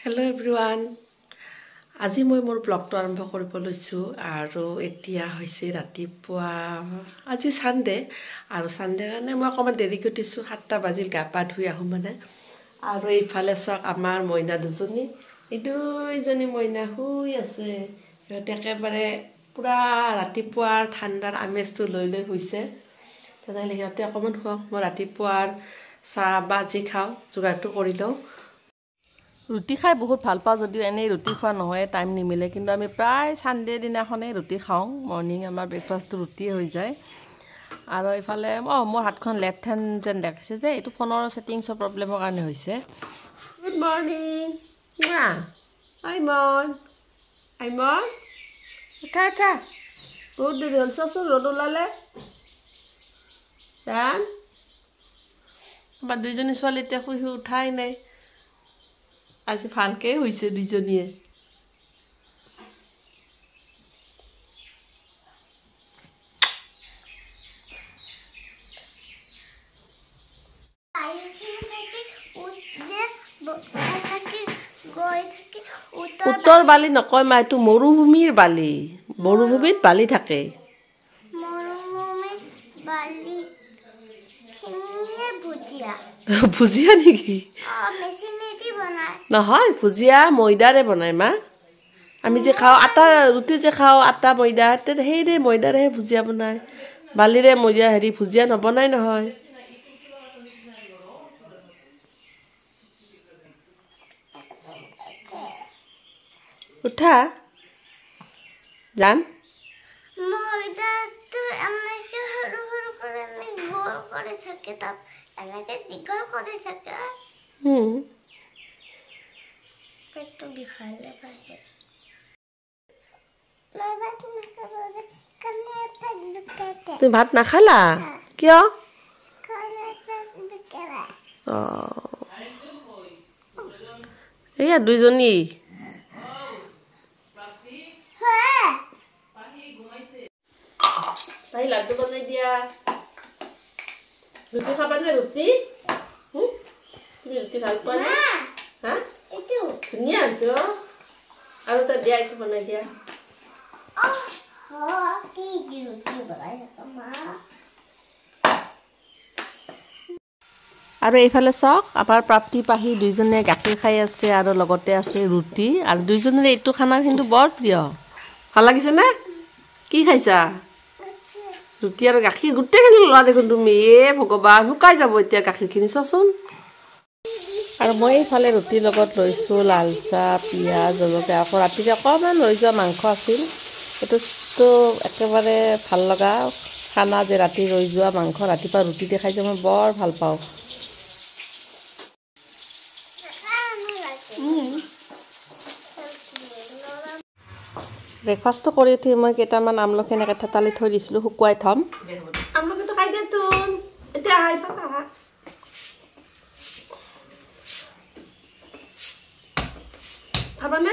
Hello' everyone, আজি মই মোৰ ব্লগটো আৰম্ভ কৰিব লৈছোঁ। আৰু এতিয়া হৈছে ৰাতিপুৱা, আজি ছানডে আৰু ছানডে কাৰণে মই অকণমান দেৰিকৈ উঠিছোঁ। 7টা বাজিল, গা পা ধুই আহোঁ মানে। আৰু এইফালে চাওক, আমাৰ মইনা দুজনী, এই দুইজনী মইনা শুই আছে। সিহঁতে একেবাৰে পূৰা ৰাতিপুৱাৰ ঠাণ্ডাৰ আমেজটো লৈ লৈ শুইছে। তেনেহ'লে সিহঁতে অকণমান শুৱক, মই ৰাতিপুৱাৰ চাহ বা যি খাওঁ যোগাৰটো কৰি লওঁ। ৰুটি খাই বহুত ভাল পাওঁ যদিও এনেই ৰুটি খোৱা নহয়, টাইম নিমিলে। কিন্তু আমি প্ৰায় ছানডে দিনাখনেই ৰুটি খাওঁ। মৰ্ণিং আমাৰ ব্ৰেকফাষ্টটো ৰুটিয়ে হৈ যায়। আৰু এইফালে মোৰ হাতখন লেফ্ট হেণ্ড যেন দেখাইছে যে, এইটো ফোনৰ ছেটিংছৰ প্ৰব্লেমৰ কাৰণে হৈছে। গুড মৰ্ণিং আইমন, আইমন উঠা উঠা, বহুত দেৰি হ'ল, চোৱাচোন ৰ'দ ওলালে। জান, আমাৰ দুইজনী ছোৱালী এতিয়া শুই শুই উঠাই নাই, আজি ভালকৈ হৈছে দুইজনীয়ে। উত্তৰ বালি নকয় মা, এইটো মৰুভূমিৰ বালি। মৰুভূমিত বালি থাকে। ভুজিয়া নেকি? নহয়, ভুজিয়া ময়দাৰে বনাই মা। আমি যে খাওঁ আটা ৰুটি যে খাওঁ, আটা ময়দা, সেইৰে ময়দাৰেহে ভুজিয়া বনায়। বালিৰে ময়দা হেৰি ভুজিয়া নবনাই নহয়। উঠা জান। ময়দাটো এনেকে সৰু সৰু কৰি গোল কৰি থাকে, তাত এনেকে দীঘল কৰি থাকে। পেটটো বিষালে। তুমি ভাত নাখালা কিয়? এইয়া দুইজনী লাড্ডু বনাই দিয়া। ৰুটি খাবানে? ৰুটি তুমি ৰুটি ভাল পোৱা নে? হা, ধুনীয়া হৈছে। আৰু এটা দিয়া, এইটো বনাই দিয়া। আৰু এইফালে চাওক, আমাৰ প্ৰাপ্তি পাহি দুইজনে গাখীৰ খাই আছে আৰু লগতে আছে ৰুটি। আৰু দুইজনৰে এইটো খানা কিন্তু বৰ প্ৰিয়। ভাল লাগিছেনে? কি খাইছা? ৰুটি আৰু গাখীৰ গোটেইখিনি লোৱা দেখোন তুমি। এ ভগৱান, শুকাই যাব এতিয়া গাখীৰখিনি, চোৱাচোন। আৰু মই এইফালে ৰুটিৰ লগত লৈছোঁ লাল চাহ, পিঁয়াজ, জলকীয়া। আকৌ ৰাতিৰে অকণমান ৰৈ যোৱা মাংস আছিল। এইটোতো একেবাৰে ভাল লগা খানা যে ৰাতি ৰৈ যোৱা মাংস ৰাতিপুৱা ৰুটি দি খাই যে মই বৰ ভাল পাওঁ। ব্ৰেকফাষ্টটো কৰি উঠি মই কেইটামান আমলখি এনেকৈ থেতালি থৈ দিছিলোঁ, শুকুৱাই থ'ম। আমলখিটো খাই দিয়াচোন এতিয়া, আহা। খাবানে?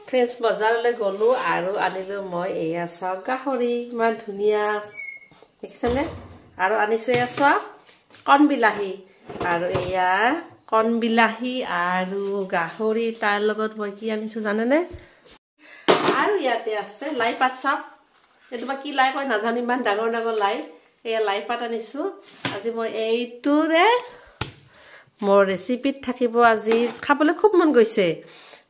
ফ্ৰেণ্ডছ, বজাৰলৈ গ'লোঁ আৰু আনিলোঁ মই এয়া চাওক গাহৰি, ইমান ধুনীয়া দেখিছেনে? আৰু আনিছোঁ এয়া চাওক কণ বিলাহী। আৰু এয়া কণ বিলাহী আৰু গাহৰি, তাৰ লগত মই কি আনিছোঁ জানেনে? আৰু ইয়াতে আছে লাই পাত। চাওক, এইটো বা কি লাই কয় নাজানো, ইমান ডাঙৰ ডাঙৰ লাই। এয়া লাই পাত আনিছোঁ। আজি মই এইটোৰে মোৰ ৰেচিপিত থাকিব। আজি খাবলৈ খুব মন গৈছে,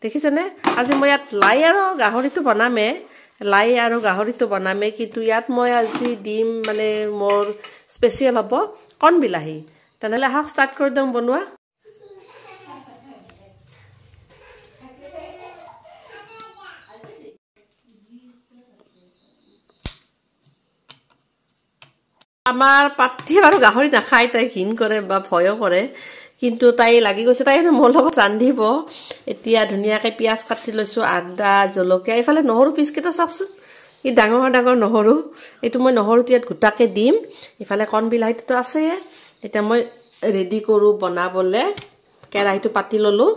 দেখিছেনে? আজি মই ইয়াত লাই আৰু গাহৰিটো বনামেই, লাই আৰু গাহৰিটো বনামেই, কিন্তু ইয়াত মই আজি দিম মানে মোৰ স্পেচিয়েল হ'ব কণ বিলাহী। তেনেহ'লে আহক ষ্টাৰ্ট কৰি দিওঁ বনোৱা। আমাৰ পাত্ৰীয়ে বাৰু গাহৰি নাখায়, তাই ঘিণ কৰে বা ভয়ো কৰে, কিন্তু তাই লাগি গৈছে, তাই মোৰ লগত ৰান্ধিব। এতিয়া ধুনীয়াকৈ পিঁয়াজ কাটি লৈছোঁ, আদা, জলকীয়া, এইফালে নহৰু পিচকেইটা চাওকচোন, কি ডাঙৰ ডাঙৰ নহৰু। এইটো মই নহৰুটো ইয়াত গোটাকৈ দিম। ইফালে কণ বিলাহীটোতো আছেয়ে। এতিয়া মই ৰেডি কৰোঁ বনাবলৈ। কেৰাহীটো পাতি ল'লোঁ।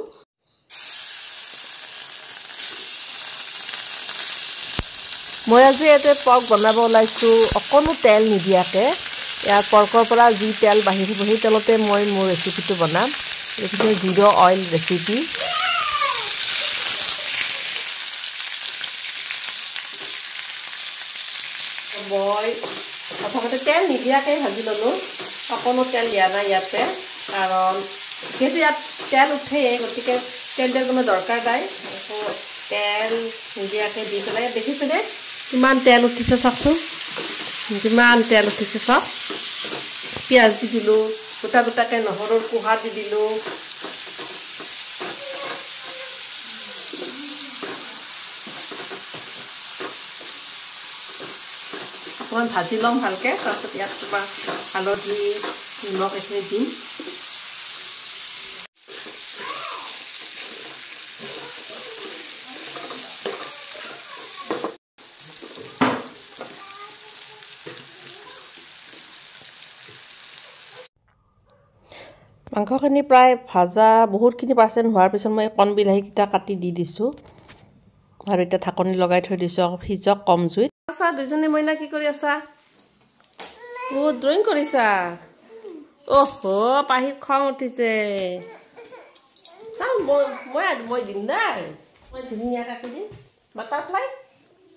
মই আজি ইয়াতে পৰ্ক বনাব ওলাইছোঁ অকণো তেল নিদিয়াকৈ। ইয়াৰ পৰ্কৰ পৰা যি তেল বাঢ়ি থাকিব সেই তেলতে মই মোৰ ৰেচিপিটো বনাম। এইটো জিৰ' অইল ৰেচিপি। মই প্ৰথমতে তেল নিদিয়াকৈ ভাজি ল'লোঁ, অকণো তেল দিয়া নাই ইয়াতে, কাৰণ যিহেতু ইয়াত তেল উঠেই, গতিকে তেল দিয়াৰ কোনো দৰকাৰ নাই। আকৌ তেল নিদিয়াকৈ দি পেলাই দেখিছেনে কিমান তেল উঠিছে চাওকচোন, কিমান তেল উঠিছে চাওক। পিঁয়াজ দি দিলোঁ, গোটা গোটাকৈ নহৰুৰ কোহা দি দিলোঁ। অকণমান ভাজি ল'ম ভালকৈ, তাৰপিছত ইয়াত কিবা হালধি নিমখ এইখিনি দিম। মাংসখিনি প্ৰায় ভাজা বহুতখিনি পাৰ্চেণ্ট হোৱাৰ পিছত মই কণ বিলাহীকেইটা কাটি দি দিছোঁ আৰু এতিয়া ঢাকনি লগাই থৈ দিছোঁ, আকৌ সিজক কম জুইত। আছা দুইজনী মইনা কি কৰি আছা? অ' ড্ৰয়িং কৰিছা? অহ পাহি খং উঠিছে। চাওঁ মই মই দিম নাই, মই ধুনীয়াকৈ আঁকি দিম। বাটাৰফ্লাই,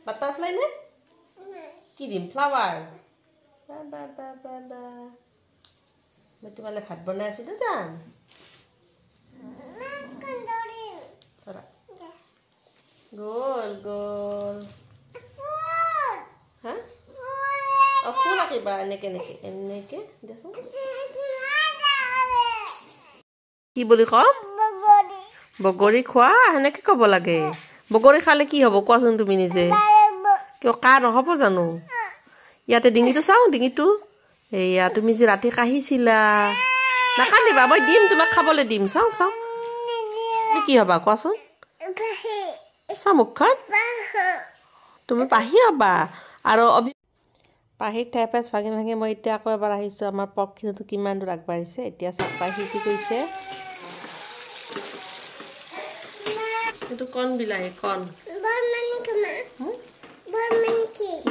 বাটাৰফ্লাই নে কি দিম? ফ্লাৱাৰ। বা বা বা বা মই তোমালৈ ভাত বনাই আছোঁ দে জান। গ'ল গ'ল। হা অ ফুল আঁকিবা এনেকে এনেকে এনেকে দেচোন। কি বুলি কম? বগৰী খোৱা, সেনেকে ক'ব লাগে। বগৰী খালে কি হ'ব কোৱাচোন তুমি নিজে? কিয় কাহ নহ'ব জানো? ইয়াতে ডিঙিটো চাওঁ, ডিঙিটো। এয়া তুমি যে ৰাতি কাহিছিলা। নাকান্দিবা, মই দিম তোমাক, খাবলৈ দিম। চাওঁ চাওঁ তুমি কি হ'বা কোৱাচোন? চাওঁ মুখখন, তুমি পাহি হ'বা। আৰু পাহিৰ ঠেপেচ ভাঙি ভাঙি মই এতিয়া আকৌ এবাৰ আহিছোঁ। আমাৰ পৰ্কখিনিতো কিমান দূৰ আগবাঢ়িছে এতিয়া চাওক, পাহি সিজি গৈছে। এইটো কণ বিলাহী, কণ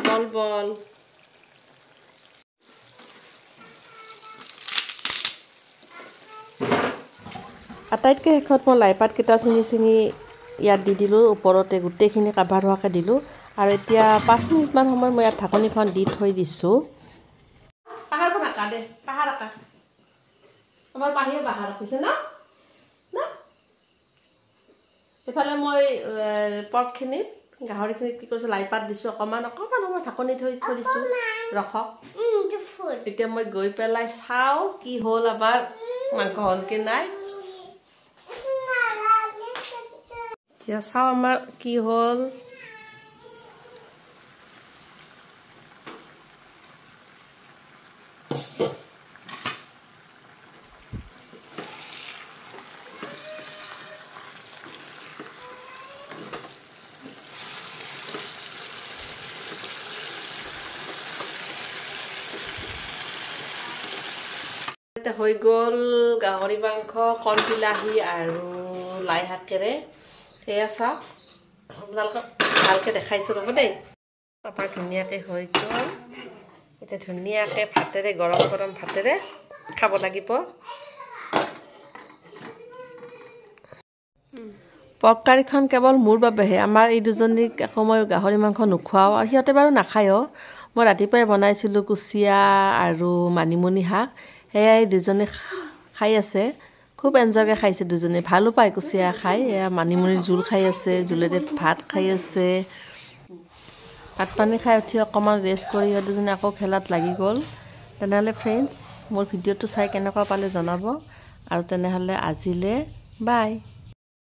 বল বল। আটাইতকৈ শেষত মই লাইপাতকেইটা ছিঙি ছিঙি ইয়াত দি দিলোঁ, ওপৰতে গোটেইখিনি কাভাৰ হোৱাকৈ দিলোঁ। আৰু এতিয়া 5 মিনিটমান সময় মই ইয়াত ঢাকনিখন দি থৈ দিছোঁ। পাহাৰখন আঁকা দে, পাহাৰ আঁকা। আমাৰ পাহিয়ে পাহাৰ আঁকিছে ন ন। এইফালে মই পৰ্কখিনিত গাহৰিখিনিত কি কৰিছোঁ, লাইপাত দিছোঁ অকণমান অকণমান সময় ঢাকনি থৈ থৈ দিছোঁ, ৰখক। এতিয়া মই গৈ পেলাই চাওঁ কি হ'ল, আমাৰ মাংস হ'ল কি নাই। এতিয়া চাওঁ আমাৰ কি হ'ল। হৈ গ'ল গাহৰি মাংস, কণ বিলাহী আৰু লাই শাকেৰে। এয়া চাওক, আপোনালোকক ভালকৈ দেখাইছোঁ ৰ'ব দেই। আমাৰ ধুনীয়াকৈ হৈ গ'ল। এতিয়া ধুনীয়াকৈ ভাতেৰে, গৰম গৰম ভাতেৰে খাব লাগিব। পৰ্ক কাৰীখন কেৱল মোৰ বাবেহে, আমাৰ এই দুজনীক আকৌ মই গাহৰি মাংস নোখোৱাওঁ, আৰু সিহঁতে বাৰু নাখায়ো। মই ৰাতিপুৱাই বনাইছিলোঁ কুচিয়া আৰু মানিমুনি শাক, সেয়াই দুজনী খাই আছে, খুব এনজয়কৈ খাইছে দুজনী, ভালো পায় কুচিয়া খাই। এয়া মানিমুনিৰ জোল খাই আছে, জোলেৰে ভাত খাই আছে। ভাত পানী খাই উঠি অকণমান ৰেষ্ট কৰি সিহঁত দুজনী আকৌ খেলাত লাগি গ'ল। তেনেহ'লে ফ্ৰেণ্ডছ, মোৰ ভিডিঅ'টো চাই কেনেকুৱা পালে জনাব, আৰু তেনেহ'লে আজিলৈ বাই।